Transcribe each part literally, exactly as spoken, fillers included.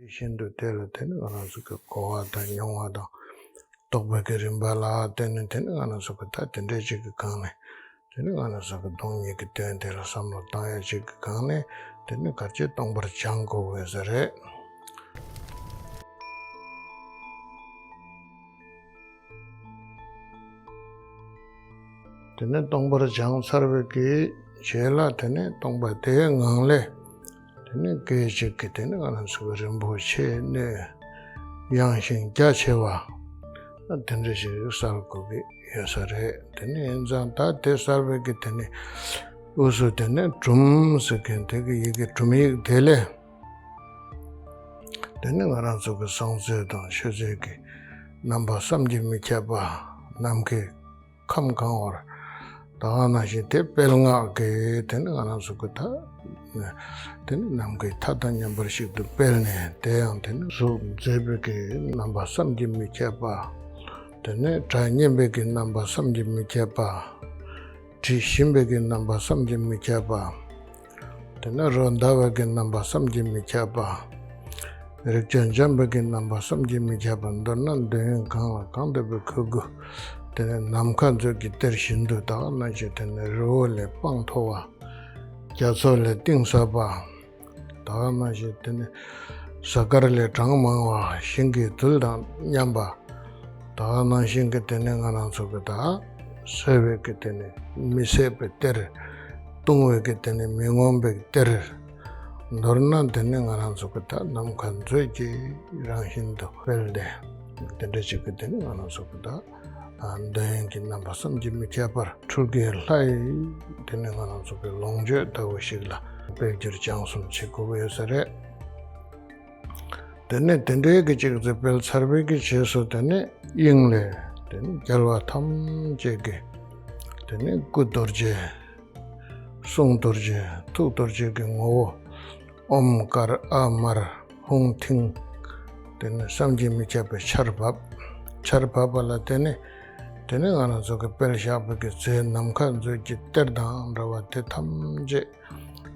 བཞིན་དུ་དེ་ལ་དེ་ནི་ང་རང་ཚོ་གི་གོ་བ་དང་མྱོང་བ་དང་རྟོགས་པའི་གི་རིམ་པ་ལ་བརྟེན་ནས་དེ་ནི་ང་རང་ཚོ་གི་ད་དེ་འདྲའི་ཅིག་གི་སྒང་ནས་དེ་ནི་ང་རང་ཚོ་གི་སྟོང་ཉིད་ཀྱི་དོན་དེ་ལ་བསམ་བློ་བཏང་ཡ་ཅིག་གི་སྒང་ནས་དེ་ནི་ག་རེ་ཅིག་སྟོང་པར་སྦྱང་དགོས་པའི་ས་རེད། དེ་ནས་སྟོང་པར་སྦྱངས་ཚར་བའི་གི་རྗེས་ལ་དེ་ནས་སྟོང་པ་དེའི་ངང་ལས་དེ་ནས་སྐད་ཅིག་གིས་དེ་ནས་ང་རང་ཚོ་གི་རིན་པོ་ཆེའི་སྣོད་ཡངས་ཤིང་རྒྱ་ཆེ་བ་དེ་འདྲ་ཞིག་གསལ་དགོས་ཀྱི་ཡོད་ས་རེད། དེ་ནས་ཡིན་ཙང་ད་དེ་གསལ་བའི་གི་དེ་ནས་དབུས་སུ་དེ་ནས་གྲུམ་ཟེར་མཁན་དེ་གི་ཡི་གེ་སྒྲུང་ཡིག་དེ་ལས། དེ་ནི་ང་རང་ཚོ་གི་བསང་མཛོད་དང་མཆོད་རྫས་ཀྱི་རྣམ་པ་བསམ་གྱིས་མི་ཁྱབ་པ་ནམ་མཁའི་ཁམས་གང་བར་ད་ག་ནང་བཞིན་དེ་སྤེལ་ངག་གིས་དེ་ནི་ང་རང་ཚོ་གི་ད་དེ་ནི་ནམ་མཁའི་མཐའ་དང་མཉམ་པར་ཞིག་ཏུ་སྤེལ་ནས་དེ་ཡང་དེ་ནི་གཟུགས་མཛེས་པའི་གི་རྣམ་པ་བསམ་གྱིས་མི་ཁྱབ་པ། དེ་ནི་སྒྲ་སྙན་པའི་གི་རྣམ་པ་བསམ་གྱིས་མི་ཁྱབ་པ། དྲི་ཞིམ་པའི་གི་རྣམ་པ་བསམ་གྱིས་མི་ཁྱབ་པ། དེ་ནས་རོ་ཟླ་བའི་གི་རྣམ་པ་བསམ་གྱིས་མི་ཁྱབ་པ། རེག་བྱ་འཇམ་པའི་གི་རྣམ་པ་བསམ་གྱིས་མི་ཁྱབ་པ། མདོར་ན་འདོད་ཡོན་གང་ལ་གང་འདོད་པའི་ཁུ་དགུ། དེ་ནས་ནམ་མཁའ་མཛོད་ཀྱི་གཏེར་བཞིན་དུ་ད་ག་ནང་བཞིན་དེ་ནས་རི་བོ་ལས་སྤང་མཐོ་བ། རྒྱ་མཚོ་ལས་གཏིང་ཟབ་པ། ད་ག་ནང་བཞིན་དེ་ནས་གཟའ་སྐར་ལས་གྲངས་མང་བ། ཞིང་གི་རྡུལ་དང་མཉམ་པ། ད་ག་ནང་བཞིན་གྱི་དེ་ནས་ང་རང་ཚོ་གི་ད་ཟད་པའི་གི་དེ་ནས་མི་ཟད་པའི་གཏེར། ལྟུང་བའི་གི་དེ་ནས་མི་ངོམས་པའི་གཏེར། མདོར་ན་དེ་ནས་ང་རང་ཚོ་གི་ད་ནམ་མཁའ་མཛོད་ཀྱི་རང་བཞིན་དུ་སྤེལ་ཏེ་དེ་འདྲ་ཅིག་གི་དེ་ནས་ང་རང་ཚོ་གི་ད་འདོད་ཡོན་གྱི་རྣམ་པ་བསམ་གྱིས་མི་ཁྱབ་པར་འཕྲུལ་དགའི་ལྷ་ཡིས་དེ་ནས་ང་རང་ཚོ་གི་ལོངས་སྤྱོད་ལྟ་བུ་ཞིག་ལ་སྤེལ་རྒྱུར་སྦྱངས་གསུམ་བྱེད་དགོས་ཀྱི་ཡོད་ས་རེད། དེ་ནས་དེ་འདྲའི་གི་ཅིག་ཙི་སྤེལ་ཚར་བའི་གི་རྗེས་སུ་དེ་ནས་དབྱིངས་ལས་དེ་ནས་རྒྱལ་བ་ཐམས་ཅད་ཀྱི་དེ་ནས་སྐུ་རྡོ་རྗེ། གསུང་རྡོ་རྗེ། ཐུགས་རྡོ་རྗེ་གི་ངོ་བོ། ཨོཾ་ཀར་ཨཱཿདམར་ཧཱུྃ་མཐིང་། དེ་ནས་བསམ་གྱིས་མི་ཁྱབ་པའི་ཆར་བབས། ཆར་བབས་པ་ལ་དེ་ནས་དེ་ནས་ང་རང་ཚོ་གི་སྤེལ་བཞག་པའི་གི་རྫས་ནམ་མཁའ་མཛོད་ཀྱི་གཏེར་དང་འདྲ་བ་དེ་ཐམས་ཅད་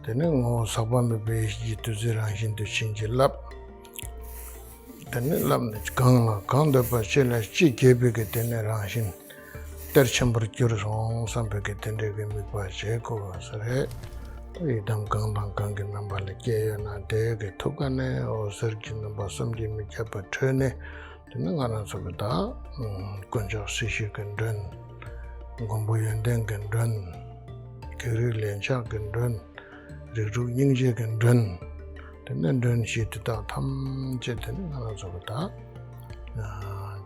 དེ་ནས་ངོ་བོ་ཟག་པ་མེད་པའི་ཡེ་ཤེས་ཀྱི་བདུད་རྩིའི་རང་བཞིན་དུ་བྱིན་གྱིས་བརླབས། དེ་ནས་བརླབས་ནས་གང་ལ་གང་འདོད་པ་ཅི་ལས་ཅི་བརྒྱབ་པའི་གི་དེ་ནས་རང་བཞིན་གཏེར་ཆེན་པོར་གྱུར་སོང་བསམ་པའི་གི་དེ་འདྲའི་གི་དམིགས་པ་བྱེད་དགོས་པ་ས་རེད། ད་ཡི་དམ་གང་དང་གང་གི་རྣམ་པ་ལ་སྐྱེས་ཡོད་ན་དེ་གི་ཐུགས་ཀ་ནས་འོད་ཟེར་གྱི་རྣམ་པ་བསམ་གྱིས་མི་ཁྱབ་པ་འཕྲོས་ནས། དེ་ནི་ང་རང་ཚོ་གི་ད་དཀོན་མཆོག་སྲི་ཞུའི་གི་མགྲོན། མགོན་པོ་ཡོན་ཏན་གྱི་མགྲོན། བགེགས་རིགས་ལན་ཆགས་ཀྱི་མགྲོན། རིགས་དྲུག་སྙིང་རྗེ་གི་མགྲོན། དེ་ནས་མགྲོན་བཞི་དེ་དག་ཐམས་ཅད་དེ་ནི་ང་རང་ཚོ་གི་ད་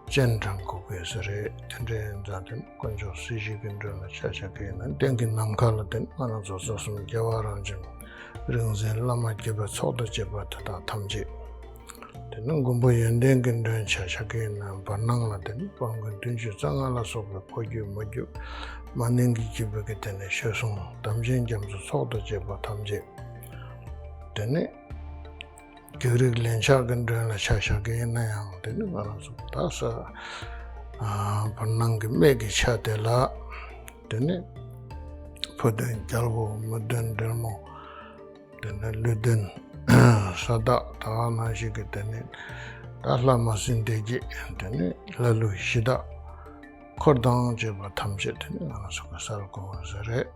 སྤྱན་དྲངས་དགོས་ཀྱི་ས་རེད། དེ་འདྲ་ཡིན་ཙང་དེ་ནི་དཀོན་མཆོག་སྲི་ཞུའི་གི་མགྲོན་ལ་ཆ་བཞག་གི་ཡིན་ན་གཏན་གྱི་ནམ་མཁའ་ལ་དེ་ནི་ང་རང་ཚོ་རྩ་གསུམ་རྒྱལ་བ་རིན་པོ་ཆེ་རིག་འཛིན་བླ་མ་དགྱེས་པའི་ཚོགས་དང་བཅས་པ་དེ་དག་ཐམས་ཅད། དེ་ནི་མགོན་པོ་ཡོན་ཏན་གྱི་མགྲོན་ཆ་བཞག་གི་ཡིན་ན་བར་སྣང་ལ་དེ་ནི་དཔལ་མགོན་བདུན་ཅུ་རྩ་ལྔ་ལ་སོགས་པའི་འཕོ་འགྱུར་མ་གྱུར་མ་ནིང་གིས་བརྒྱུད་པའི་གི་དེ་ནི་ཞལ་གསུང་དམ་ཅན་རྒྱ་མཚོའི་ཚོགས་དང་བཅས་པ་ཐམས་ཅད། དེ་ནི་བགེགས་རིགས་ལན་ཆགས་ཀྱི་མགྲོན་ལ་ཆ་བཞག་གི་ཡིན་ན་ཡང་དེ་ནི་ང་རང་ཚོ་ད་ས་བར་སྣང་གི་སྨད་ཀྱི་ཆ་དེ་ལ་དེ་ནི་ཕོ་གདོན་རྒྱལ་པོ་མོ་གདོན་འདྲེ་མོ། དེ་ནས་ཀླུ་གདོན། ས་བདག་ད་ག་ནང་བཞིན་གྱི་དེ་ནས་ད་ལྷ་མ་སྲིན་སྡེ་བརྒྱད། དེ་ནས་ལྷ་ཀླུ་གཞི་བདག་འཁོར་དང་བཅས་པ་ཐམས་ཅད་དེ་ནས་ང་རང་ཚོ་གི་སར་གོ་བ་ཟེར་རེད།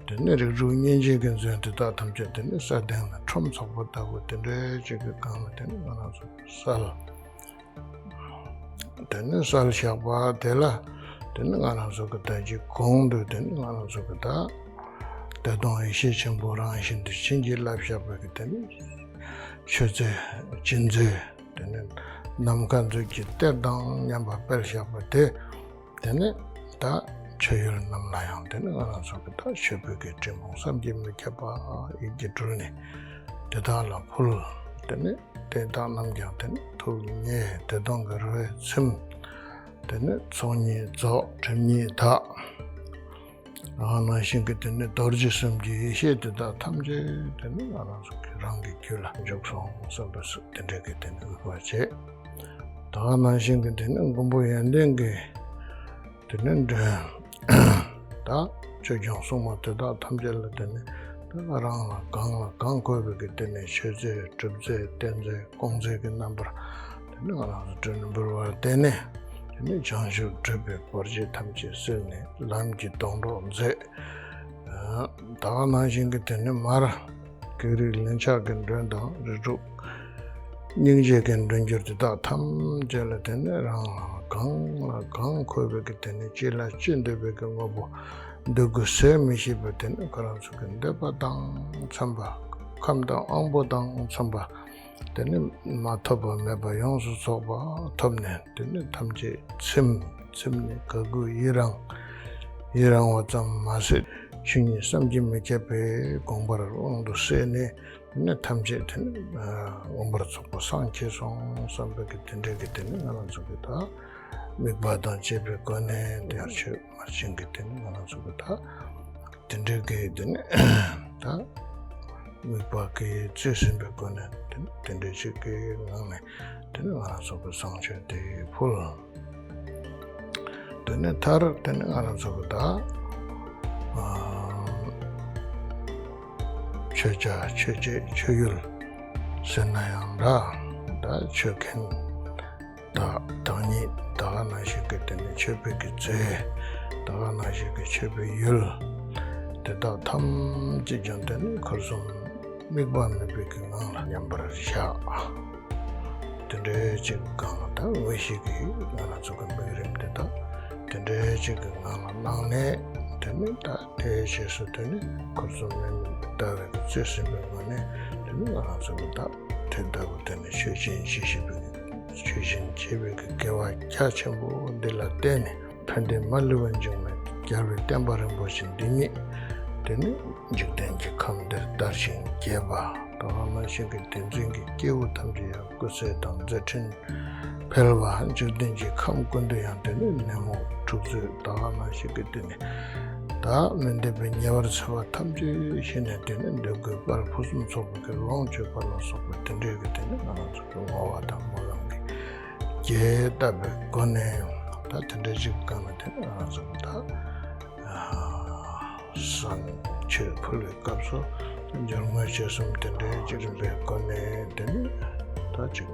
དེ་ནས་རིགས་དྲུག་སྙིང་རྗེ་གི་མགྲོན་དེ་དག་ཐམས་ཅད་དེ་ནས་ས་སྟེང་ན་ཁྲོམ་ཚོགས་པ་ལྟ་བུ་དེ་འདྲའི་ཅིག་གི་སྒང་ལ་དེ་ནས་ང་རང་ཚོ་གི་སར། དེ་ནས་སར་བཞག་པ་དེ་ལ་དེ་ནི་ང་རང་ཚོ་གི་ད་ཅི་གོང་དུ་དེ་ནི་ང་རང་ཚོ་གི་ད་བདེ་སྟོང་ཡེ་ཤེས་ཆེན་པོ་རང་བཞིན་དུ་བྱིན་གྱིས་བརླབས་བཞག་པའི་གི་དེ་ནི་མཆོད་རྫས་སྦྱིན་རྫས་དེ་ནི་ནམ་མཁའ་མཛོད་ཀྱི་གཏེར་དང་མཉམ་པ་སྤེལ་བཞག་པ་དེ་དེ་ནི་ད་མཆོད་ཡུལ་རྣམས་ལ་ཡང་དེ་ནི་ང་རང་ཚོ་གི་ད་མཆོད་པའི་གི་སྤྲིན་ཕུང་བསམ་གྱིས་མི་ཁྱབ་པ་ཡིད་ཀྱིས་སྤྲུལ་ནས་དེ་དག་ལ་ཕུལ། དེ་ནི་དེ་དག་རྣམས་ཀྱང་དེ་ནི་ཐུགས་མཉེས་བདེ་སྟོང་གི་རོལ་པས་ཚིམ། དེ་ནི་ཚོགས་གཉིས་རྫོགས། སྒྲིབ་གཉིས་དག། ཨ་ནང་བཞིན་གྱི་དེ་ནི་རྡོ་རྗེ་གསུམ་གྱི་ཡེ་ཤེས་དེ་དག་ཐམས་ཅད་དེ་ནི་ང་རང་ཚོ་གི་རང་གི་རྒྱུད་ལ་འཇུག་སོང་བསམ་པ་སོགས་དེ་འདྲ་གི་དེ་ནི་དབུལ་བ་བྱེད། ད་ག་ནང་བཞིན་གྱི་དེ་ནི་མགོན་པོ་ཡོན་ཏན་གྱི་དེ་ནི་མགྲོན། ད་ཆོས་སྐྱོང་སྲུང་མ་དེ་དག་ཐམས་ཅད་ལ་དེ་ནི་ ད་རང་ལ་གང་ལ་གང་འཁོད་པའི་གི་དེ་ནས་མཆོད་རྫས་སྒྲུབ་རྫས་རྟེན་རྫས་སྐོང་རྫས་ཀྱི་རྣམ་པར་དེ་ནས་ང་རང་ཚོ་སྤྲུལ་འབུལ་བར་བརྟེན་ནས། དེ་ནས་བྱང་ཆུབ་སྒྲུབ་པའི་བར་ཆད་ཐམས་ཅད་སེལ་ནས་ལམ་གྱི་སྡོང་གྲོགས་མཛད། ད་ག་ནང་བཞིན་གྱི་དེ་ནས་མར་བགེགས་རིགས་ལན་ཆགས་ཀྱི་མགྲོན་དང་རིགས་དྲུག་སྙིང་རྗེ་གི་མགྲོན་གྱུར་དེ་དག་ཐམས་ཅད་ལ་དེ་ནས་རང་ལ་གང་ལ་གང་འཁོད་པའི་གི་དེ་ནས་ཅི་ལ་ཅི་འདོད་པའི་གི་དངོས་པོ་འདོད་དགུ་ཟད་མི་ཤེས་པ་དེ་ནས་ཁོ་རང་ཚོ་གི་འདོད་པ་དང་འཚམས་པ། ཁམས་དང་དབང་པོ་དང་འཚམས་པ། དེ་ནི་མ་ཐོབ་པ་མེད་པ་ཡོངས་སུ་རྫོགས་པ་ཐོབ་ནས། དེ་ནི་ཐམས་ཅད་ཚིམ། ཚིམ་ནས་དགའ་མགུ་ཡི་རང་། ཡི་རང་བ་ཙམ་མ་ཟད་ཆོས་ཉིད་བསམ་གྱིས་མི་ཁྱབ་པའི་དགོངས་པར་དབང་དུ་གསལ་ནས། དེ་ནི་ཐམས་ཅད་དེ་ནི་མངོན་པར་རྫོགས་པར་སངས་རྒྱས་སོང་བསམ་པའི་གི་དེ་འདྲའི་གི་དེ་ནི་ང་རང་ཚོ་གི་ད་དམིགས་པ་དང་བཅས་པའི་སྒོ་ནས། དེ་ཡར་མཆོད་མར་བྱིན་གྱི་དེ་ནི་ང་རང་ཚོ་གི་ད་དེ་འདྲའི་གི་དེ་ནི་ད་དམིགས་པ་གི་རྩིས་ཟིན་པའི་སྒོ་ནས། དེ་ནི་དེ་འདྲའི་ཅིག་གི་ངང་ནས་དེ་ནི་ང་རང་ཚོ་གི་བསང་མཆོད་དེ་ཕུལ། དེ་ནི་མཐར་དེ་ནི་ང་རང་ཚོ་གི་ད་ཨ་མཆོད་བྱ་མཆོད་བྱེད་མཆོད་ཡུལ་ཟེར་ན་ཡང་འདྲ། ད་མཆོད་མཁན་དང་བདག་ཉིད། ད་ག་ནང་བཞིན་གྱི་དེ་ནི་མཆོད་པའི་གི་རྫས། ད་ག་ནང་བཞིན་གྱི་མཆོད་པའི་ཡུལ། དེ་དག་ཐམས་ཅད་ཀྱང་དེ་ནི་ཁར་སོང་དམིགས་པ་མེད་པའི་གི་ངང་ལ་མཉམ་པར་བཞག། དེ་འདྲའི་ཅིག་སྒང་ལ་ད་དངོས་གཞི་གི་ང་རང་ཚོ་གི་དམིགས་རིམ་དེ་དག་དེ་འདྲའི་ཅིག་གི་ངང་ལ་གནང་ནས། དེ་ནི་ད་དེའི་རྗེས་སུ་དེ་ནི་ཁར་སོང་དམིགས་མེད་ལྟ་བའི་གི་རྩིས་ཟིན་པའི་སྒོ་ནས། དེ་ནི་ང་རང་ཚོ་གི་ད་དེ་ལྟ་བུ་དེ་ནི་མཆོད་སྦྱིན་བྱེད་བཞིན་པའི་མཆོད་སྦྱིན་བྱེད་པའི་གི་དགེ་བ་རྒྱ་ཆེན་པོ་འདི་ལ་བརྟེན་ནས། ཕན་བདེ་མ་ལུས་པ་འབྱུང་བའི་རྒྱལ་བའི་བསྟན་པ་རིན་པོ་ཆེ་འདི་ཉིད་དེ་ནི་འཇིག་རྟེན་གྱི་ཁམས་འདིར་དར་ཞིང་རྒྱས་པ། ད་ག་ནང་བཞིན་གྱི་དེ་འཛིན་གྱི་སྐྱེ་བོ་ཐམས་ཅད་ཡང་སྐུ་ཚེ་དང་མཛད་འཕྲིན་འཕེལ་བ། འཇིག་རྟེན་གྱི་ཁམས་ཀུན་ཏུ་ཡང་དེ་ནི་ནད་མུག་འཁྲུག་རྩོད། ད་ག་ནང་བཞིན་གྱི་དེ་ནི་ད་མི་འདོད་པའི་ཉེ་བར་འཚེ་བ་ཐམས་ཅད་ཞི་ནས། དེ་ནི་འདོད་དགུའི་དཔལ་ཕུན་སུམ་ཚོགས་པའི་གི་ལོངས་སྤྱོད་པ་ལ་སོགས་པའི་དེ་འདྲའི་གི་དེ་ནི་ང་རང་ཚོ་གི་བསྔོ་བ་དང་སྨོན་ལམ་གྱི་རྒྱས་བཏབ་པའི་སྒོ་ནས། ད་དེ་འདྲའི་ཅིག་སྒང་ལ་དེ་ནི་ང་རང་ཚོ་གི་ད་བསང་མཆོད་ཕུལ་བའི་སྐབས་སུ་སྦྱོར་དངོས་རྗེས་གསུམ་དེ་འདྲའི་ཅིག་རིམ་པའི་སྒོ་ནས། དེ་ནི་ད་ཅིག་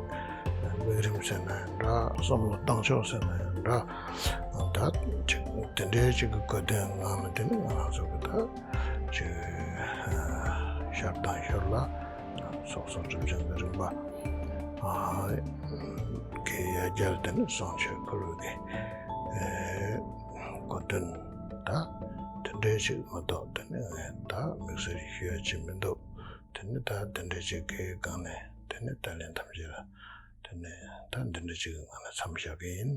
དམིགས་རིམ་ཟེར་ན་ཡང་འདྲ། བསམ་བློ་བཏང་ཕྱོགས་ཟེར་ན་ཡང་འདྲ། ད་ཅིག་དེ་འདྲའི་ཅིག་གི་དགོས་དོན་ངང་ལ་དེ་ནི་ང་རང་ཚོ་གི་ད་ཅིག་ཞར་དང་ཞོར་ལ་ཚོགས་གསོག་སྒྲིབ་སྦྱང་གི་རིམ་པ། ཨ་གི་ཡ་རྒྱལ་དེ་ནི་བསང་མཆོད་ཕུལ་བའི་གི་ཨེ་གོ་དོན་ད་དེ་འདྲའི་ཞིག་མ་གཏོགས། དེ་ནི་ད་དམིགས་བསལ་ཞུ་ཡ་ཅིག་མི་འདུག། དེ་ནི་ད་དེ་འདྲའི་ཞིག་གི་སྒང་ནས་དེ་ནི་ད་ལན་ཐམས་ཅད་ལ་དེ་ནི་ད་འདི་འདྲའི་ཞིག་གི་ངང་ནས་མཚམས་བཞག་གི་ཡིན།